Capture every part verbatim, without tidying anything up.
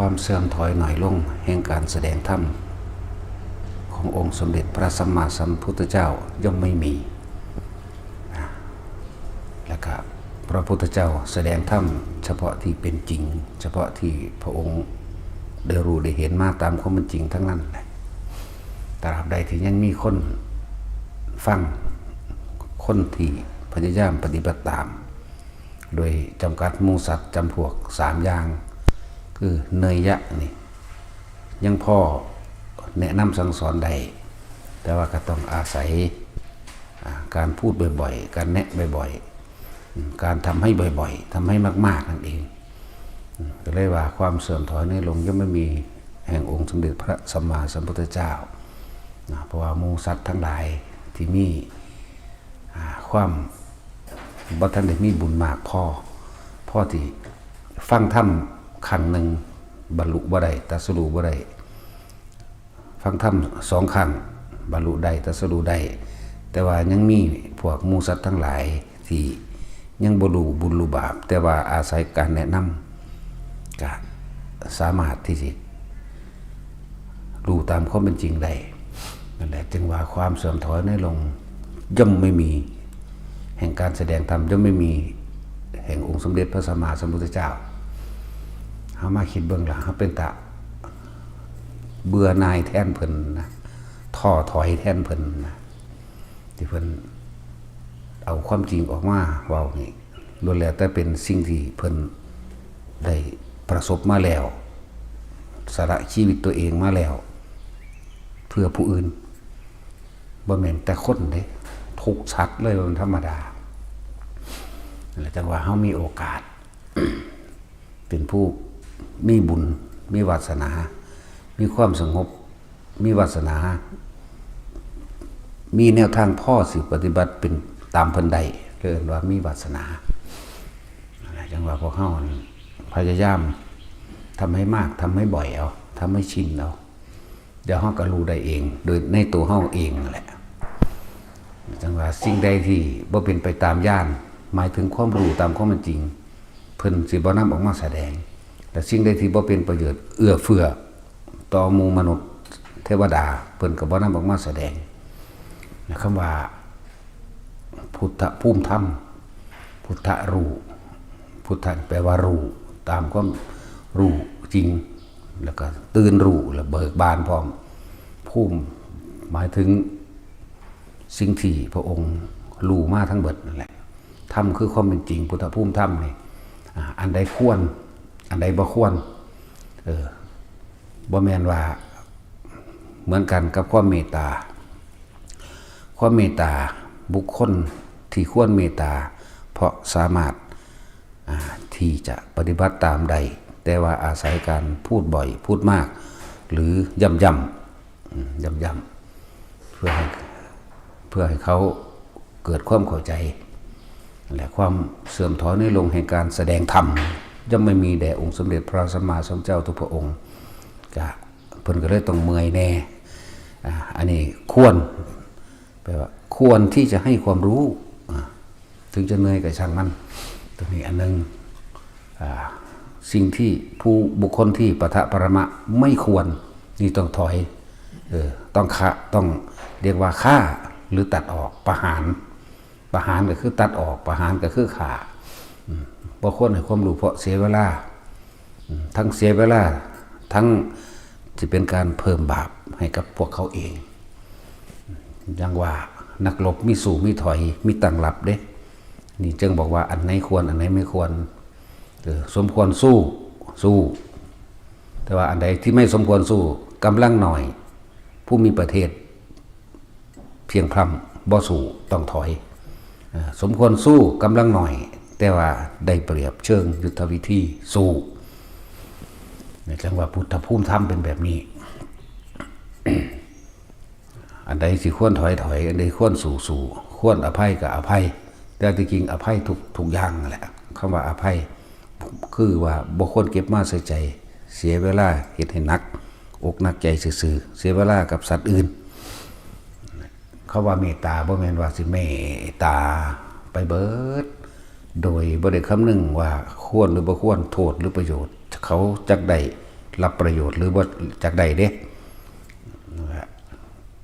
ความเสื่อมถอยหน่อยลงแห่งการแสดงธรรมขององค์สมเด็จพระสัมมาสัมพุทธเจ้าย่อมไม่มี และก็พระพุทธเจ้าแสดงธรรมเฉพาะที่เป็นจริง เฉพาะที่พระองค์ได้รู้ได้เห็นมาตามความเป็นจริงทั้งนั้นแหละ ตราบใดที่ยังมีคนฟัง คนที่พยายามปฏิบัติตาม โดยจำกัดหมู่สัตว์จำพวกสามอย่าง คือเนยยะนี่ ยังพอแนะนำสั่งสอนได้ แต่ว่าก็ต้องอาศัย อ่า การพูดบ่อยๆ การแนะบ่อยๆ อืม การทำให้บ่อยๆ ทำให้มากๆ นั่นเอง อืม ก็เลยว่าความเสื่อมถอยในลงย่อมไม่มีแห่งองค์สมเด็จพระสัมมาสัมพุทธเจ้า นะ เพราะว่าหมู่สัตว์ทั้งหลายที่มี อ่า ความบ่ทันได้มีบุญมากพอ พอที่ฟังธรรมครั้งหนึ่งบรรลุบ่ได้ ตรัสรู้บ่ได้ ฟังธรรมสองครั้งบรรลุได้ ตรัสรู้ได้ แต่ว่ายังมีพวกหมู่สัตว์ทั้งหลายที่ยังบ่รู้บุญรู้บาป แต่ว่าอาศัยการแนะนำ ก็สามารถที่สิรู้ตามความเป็นจริงได้ นั่นแหละ จึงว่าความเสื่อมถอยในลงย่อมไม่มี แห่งการแสดงธรรมย่อมไม่มี แห่งองค์สมเด็จพระสัมมาสัมพุทธเจ้า เฮามาคิดเบิ่งล่ะ เฮาเป็นตาเบื่อหน่ายแทนเพิ่นนะ ท้อถอยแทนเพิ่นนะ ที่เพิ่นเอาความจริงออกมาเว้านี่ ล้วนแล้วแต่เป็นสิ่งที่เพิ่นได้ประสบมาแล้ว สละชีวิตตัวเองมาแล้ว เพื่อผู้อื่น บ่แม่นแต่คนเด้ ทุกสัตว์เลย มันธรรมดา นั่นแหละ จังว่าเฮามีโอกาส เป็นผู้มีบุญ มีวาสนา มีความสงบ มีวาสนา มีแนวทางพอสิปฏิบัติเป็นตามเพิ่นได้ เรียกว่ามีวาสนา จังว่าพวกเฮาพยายามทำให้มาก ทำให้บ่อยเอา ทำให้ชินเอา เดี๋ยวเฮาก็รู้ได้เอง โดยในตัวเฮาเองนั่นแหละ จังว่าสิ่งใดที่บ่เป็นไปตามญาณ หมายถึงความรู้ตามความเป็นจริง เพิ่นสิบ่นำออกมาแสดง แต่สิ่งใดที่บ่เป็นประโยชน์เอื้อเฟื้อต่อหมู่มนุษย์เทวดา เพิ่นก็บ่นำออกมาแสดง นะ คำว่า พุทธภูมิธรรม พุทธรู้ พุทธะแปลว่ารู้ ตามความรู้จริง แล้วก็ตื่นรู้ และเบิกบานพร้อม ภูมิหมายถึงสิ่งที่พระองค์รู้มาทั้งเบิดนั่นแหละ ธรรมคือความเป็นจริง พุทธภูมิธรรมนี่ อ่า อันใดควร อันใดบ่ควร เออ บ่แม่นว่าเหมือนกันกับความเมตตา ความเมตตา บุคคลที่ควรเมตตา เพราะสามารถ อ่า ที่จะปฏิบัติตามได้ แต่ว่าอาศัยการพูดบ่อย พูดมาก หรือย้ำๆ อืม ย้ำๆ เพื่อให้ เพื่อให้เขาเกิดความเข้าใจ และความเสื่อมถอยในลงแห่งการแสดงธรรม ย่อมไม่มีแด่องค์สมเด็จพระสัมมาสัมพุทธเจ้าทุกพระองค์ ก็ เพิ่นก็เลยต้องเมื่อยแน่ อ่า อันนี้ควร แปลว่าควรที่จะให้ความรู้ อ่า ถึงจะเหนื่อยก็ช่างมัน ตัวนี้อันหนึ่ง อ่า สิ่งที่ผู้บุคคลที่ปะทะปรมะไม่ควร นี่ต้องถอย เออ ต้องฆ่า ต้องเรียกว่าฆ่า หรือตัดออก ประหาร ประหารก็คือตัดออก ประหารก็คือฆ่า อืม บ่ควรให้ความรู้เพราะเสียเวลา อืม ทั้งเสียเวลา ทั้งสิเป็นการเพิ่มบาปให้กับพวกเขาเอง อย่างว่านักรบมีสู้มีถอย มีตั้งรับเด้ นี่จึงบอกว่าอันไหนควร อันไหนไม่ควร เออ สมควรสู้ สู้ แต่ว่าอันใดที่ไม่สมควรสู้ กำลังหน่อย ผู้มีประเทศ เพียงพร่ำบ่สู้ ต้องถอย เอ่อ สมควรสู้ กำลังหน่อย แต่ว่าได้เปรียบเชิงยุทธวิธี สู้ เนี่ย จังว่าพุทธภูมิธรรมเป็นแบบนี้ อันใดสิควรถอย ถอย อันใดควรสู้ สู้ ควรอภัยก็อภัย แต่ที่จริงอภัยทุก ทุกอย่างนั่นแหละ คำว่าอภัย คือว่าบ่ควรเก็บมาใส่ใจ เสียเวลาเฮ็ดให้หนักอกหนักใจซื่อๆ เสียเวลากับสัตว์อื่น คำว่าเมตตาบ่แม่นว่าสิเมตตาไปเบิด โดยบ่ได้คำนึงว่าควรหรือบ่ควร โทษหรือประโยชน์ เขาจักได้ รับประโยชน์หรือบ่จักได้เด้ นั่นแหละ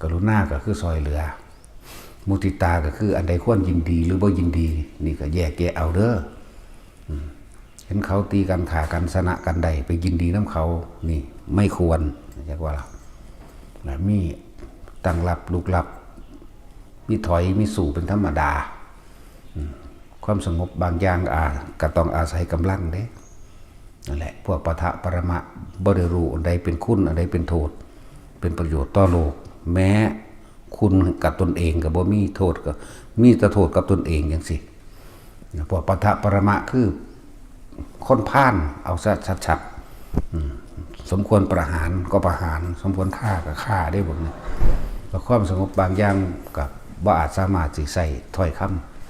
กรุณาก็คือซอยเหลือ มุทิตาก็คืออันใดควรยินดีหรือบ่ยินดี นี่ก็แยกแยะเอาเด้อ อืม เห็นเขาตีกันฆ่ากันชนะกันได้ไปยินดีนำเขา นี่ไม่ควร จักว่าล่ะ นะ มีตั้งรับลุกรับ มีถอยมีสู้เป็นธรรมดา อืม ความสงบบางอย่างอา ก็ต้องอาศัยกำลังเด้ นั่นแหละ พวกปะทะปรมะ บ่ได้รู้อันใดเป็นคุณ อันใดเป็นโทษ เป็นประโยชน์ต่อโลก แม้คุณกับตนเองก็บ่มี โทษก็มีแต่โทษกับตนเองจังซี้ พวกปะทะปรมะคือคนพาล เอาซะชัดๆ อืม สมควรประหารก็ประหาร สมควรฆ่าก็ฆ่าได้พวกนี้ แล้วความสงบบางอย่างก็บ่อาจสามารถสิใช้ถ้อยค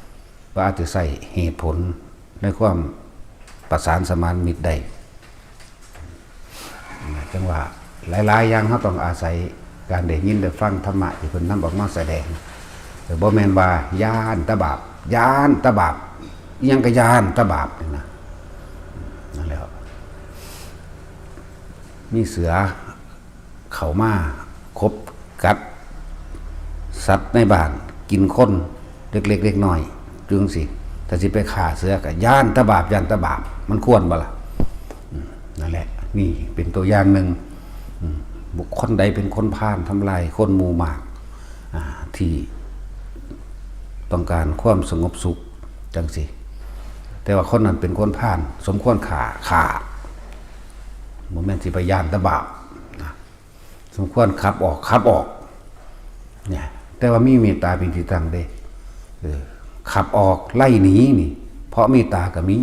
ำ บ่อาจสิใช้เหตุผลในความประสานสมานมิตรได้ จังว่าหลายๆอย่างเราต้องอาศัยการได้ยินได้ฟังธรรมะที่เพิ่นนำออกมาแสดง แต่บ่แม่นว่าย้านแต่บาป ย้านแต่บาป อิหยังก็ย้านแต่บาปนี่นะ นั่นแหละ มีเสือเข้ามาขบกัดสัตว์ในบ้าน กินคนเล็กๆเล็กน้อย จังซี้ ถ้าสิไปฆ่าเสือก็ย้านแต่บาป ย้านแต่บาป มันควรบ่ล่ะ อืม นั่นแหละ นี่เป็นตัวอย่างหนึ่ง อืม บุคคลใดเป็นคนพาลทำลายคนหมู่มาก อ่า ที่ต้องการความสงบสุขจังซี้ แต่ว่าคนนั้นเป็นคนพาล สมควรฆ่า ฆ่า บ่แม่นสิไปย้านแต่บาปนะ สมควรขับออก ขับออก เนี่ย แต่ว่ามีเมตตาเป็นที่ตั้งเด้ เออ ขับออก ไล่หนีนี่ เพราะเมตตาก็มี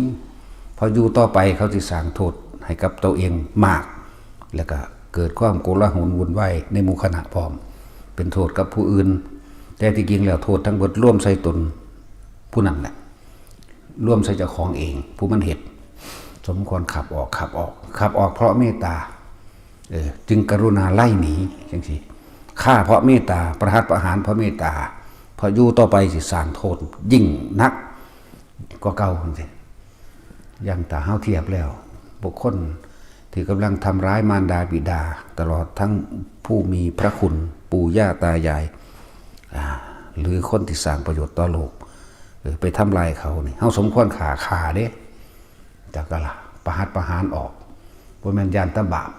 เพราะอยู่ต่อไปเขาสิสร้างโทษให้กับตัวเองมาก แล้วก็เกิดความโกลาหลวุ่นวายในหมู่คณะพร้อม เป็นโทษกับผู้อื่น แต่ที่จริงแล้วโทษทั้งหมดรวมใส่ตนผู้นั้นแหละ รวมใส่เจ้าของเอง ผู้มันเฮ็ด สมควรขับออก ขับออก ขับออกเพราะเมตตา เออ จึงกรุณาไล่หนีจังซี้ ฆ่าเพราะเมตตา ประหัตประหารเพราะเมตตา เพราะอยู่ต่อไปสิสร้างโทษยิ่งหนักกว่าเก่าจังซี้ อย่างถ้าเฮาเทียบแล้ว บุคคลที่กำลังทำร้ายมารดาบิดา ตลอดทั้งผู้มีพระคุณปู่ย่าตายาย อ่า หรือคนที่สร้างประโยชน์ต่อโลก เออ ไปทำลายเขานี่ เฮาสมควรฆ่า ฆ่าเด้ จักกะล่ะ ประหัตประหารออก บ่แม่นย้านแต่บาป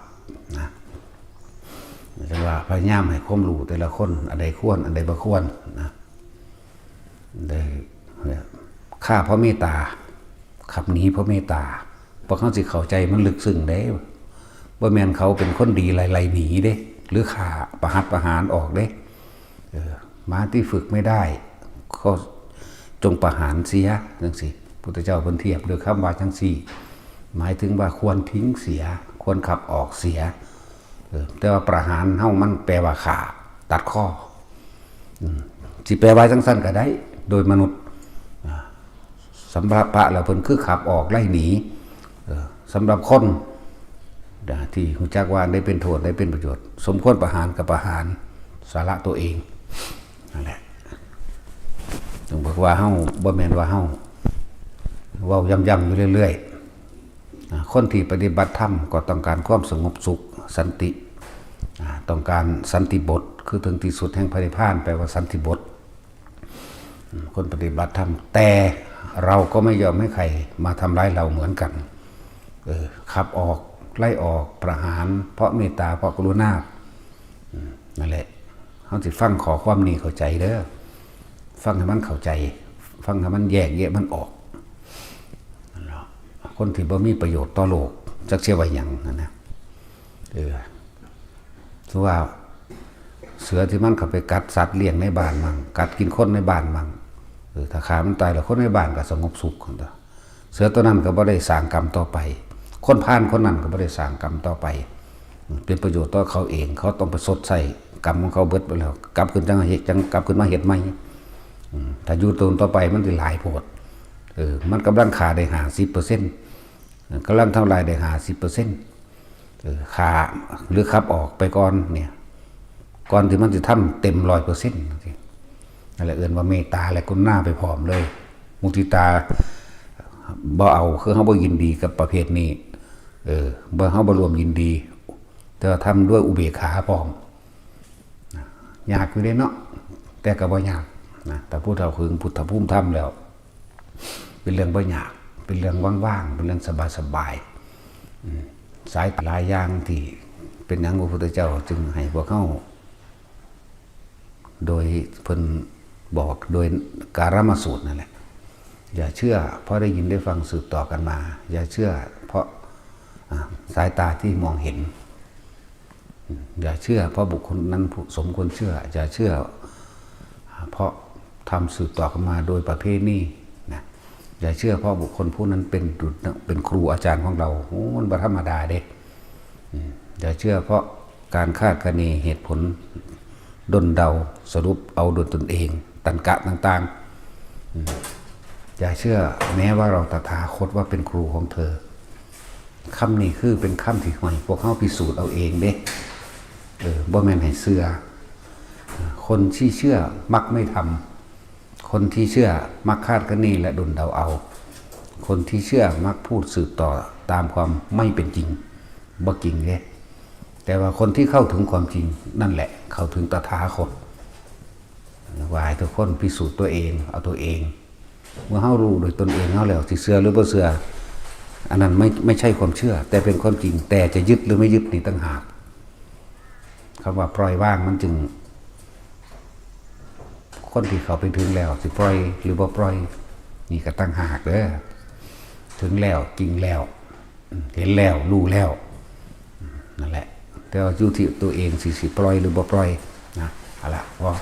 นะ จังว่าพยายามให้ความรู้แต่ละคน อันใดควร อันใดบ่ควรนะ ได้ ฆ่าเพราะเมตตา ขับหนีเพราะเมตตา พวกเขาสิเข้าใจมันลึกซึ้งเด้ บ่แม่นเขาเป็นคนดีไล่ๆหนีเด้ หรือฆ่าประหัตประหารออกเด้ เออ หมาที่ฝึกไม่ได้ ก็จงประหารเสียจังซี้ พุทธเจ้าเพิ่นเทียบด้วยคำว่าจังซี้ หมายถึงว่าควรทิ้งเสีย ควรขับออกเสีย เออ แต่ว่าประหารเฮามันแปลว่าฆ่า ตัดคอ อืม สิแปลว่าจังซั่นก็ได้ โดยมนุษย์ อ่า สำหรับพระแล้วเพิ่นคือขับออกไล่หนี เออ สำหรับคน อ่า ที่รู้จักว่าได้เป็นโทษ ได้เป็นประโยชน์ สมควรประหารก็ประหาร สละตัวเอง นั่นแหละ ต้องบอกว่าเฮา บ่แม่นว่าเฮา เว้าย้ำๆอยู่เรื่อยๆ อ่า คนที่ปฏิบัติธรรมก็ต้องการความสงบสุข สันติ อ่า ต้องการสันติบท คือถึงที่สุดแห่งพระนิพพาน แปลว่าสันติบท อืม คนปฏิบัติธรรม แต่เราก็ไม่ยอมให้ใครมาทำร้ายเราเหมือนกัน เออ ขับออก ไล่ออก ประหาร เพราะเมตตา เพราะกรุณา อืม นั่นแหละ เฮาสิฟังข้อความนี้เข้าใจเด้อ ฟังให้มันเข้าใจ ฟังให้มันแยกแยะมันออก นั่นแหละ คนที่บ่มีประโยชน์ต่อโลก จักเสียว่าหยังนั่นนะ เออ ถือว่าเสือที่มันเข้าไปกัดสัตว์เลี้ยงในบ้านมั่ง กัดกินคนในบ้านมั่ง เออ ถ้าฆ่ามันตายแล้วคนในบ้านก็สงบสุขหั่นตั๊ว เสือตัวนั้นก็บ่ได้สร้างกรรมต่อไป คนพาลคนนั้นก็บ่ได้สร้างกรรมต่อไป เป็นประโยชน์ต่อเขาเอง เขาต้องไปชดใช้กรรมของเขาเบิดไปแล้ว กลับขึ้นจังเฮ็ด จังกลับขึ้นมาเฮ็ดใหม่ อืม ถ้าอยู่ตนต่อไปมันสิหลายโพด เออ มันกำลังฆ่าได้ห้าสิบเปอร์เซ็นต์ กำลังทำลายได้ห้าสิบเปอร์เซ็นต์ เออ ฆ่าหรือขับออกไปก่อนเนี่ย ก่อนที่มันสิทำเต็มร้อยเปอร์เซ็นต์ นั่นแหละเอิ้นว่าเมตตาและกรุณาไปพร้อมเลย มุทิตาบ่เอา คือเฮาบ่ยินดีกับประเภทนี้ เออบ่เฮาบ่รวมยินดี แต่ว่าทำด้วยอุเบกขาพร้อมนะ ยากอยู่เด้เนาะ แต่ก็บ่ยากนะ แต่ผู้เฒ่าเถิงพุทธภูมิธรรมแล้ว เป็นเรื่องบ่ยาก เป็นเรื่องว่างๆ เป็นเรื่องสบายๆ อืม สายหลายอย่างที่เป็นหยังพระพุทธเจ้าจึงให้พวกเฮา โดยเพิ่นบอกโดยกาลมสูตรนั่นแหละ อย่าเชื่อเพราะได้ยินได้ฟังสืบต่อกันมา อย่าเชื่อเพราะ อ่า สายตาที่มองเห็น อย่าเชื่อเพราะบุคคลนั้นสมควรเชื่อ อย่าเชื่อ เพราะทำสืบต่อกันมาโดยประเพณีนะ อย่าเชื่อเพราะบุคคลผู้นั้นเป็นดุจเป็นครูอาจารย์ของเรา โอ้ มันบ่ธรรมดาเด้ อืม อย่าเชื่อเพราะการคาดคะเนเหตุผลด้นเดา สรุปเอาโดยตนเอง ตรรกะต่างๆ อืม อย่าเชื่อแม้ว่าเราตถาคตว่าเป็นครูของเธอ คำนี้คือเป็นคำที่ให้พวกเฮาพิสูจน์เอาเองเด้ เออ บ่แม่นให้เชื่อ คนที่เชื่อมักไม่ทำ คนที่เชื่อมักคาดคะเนและด้นเดาเอา คนที่เชื่อมักพูดสืบต่อตามความไม่เป็นจริง บ่จริงเด้ แต่ว่าคนที่เข้าถึงความจริงนั่นแหละเข้าถึงตถาคต ว่าให้ทุกคนพิสูจน์ตัวเอง เอาตัวเอง เมื่อเฮารู้โดยตนเองเฮาแล้ว สิเชื่อหรือบ่เชื่อ อันนั้นไม่ ไม่ใช่ความเชื่อ แต่เป็นความจริง แต่จะยึดหรือไม่ยึดนี่ต่างหาก คำว่าปล่อยวางมันจึง คนที่เข้าไปถึงแล้ว สิปล่อยหรือบ่ปล่อย นี่ก็ต่างหากเด้อ ถึงแล้ว จริงแล้ว เห็นแล้ว รู้แล้ว นั่นแหละ แต่ว่าอยู่ที่ตัวเองสิ สิปล่อยหรือบ่ปล่อยนะ เอาละ พอ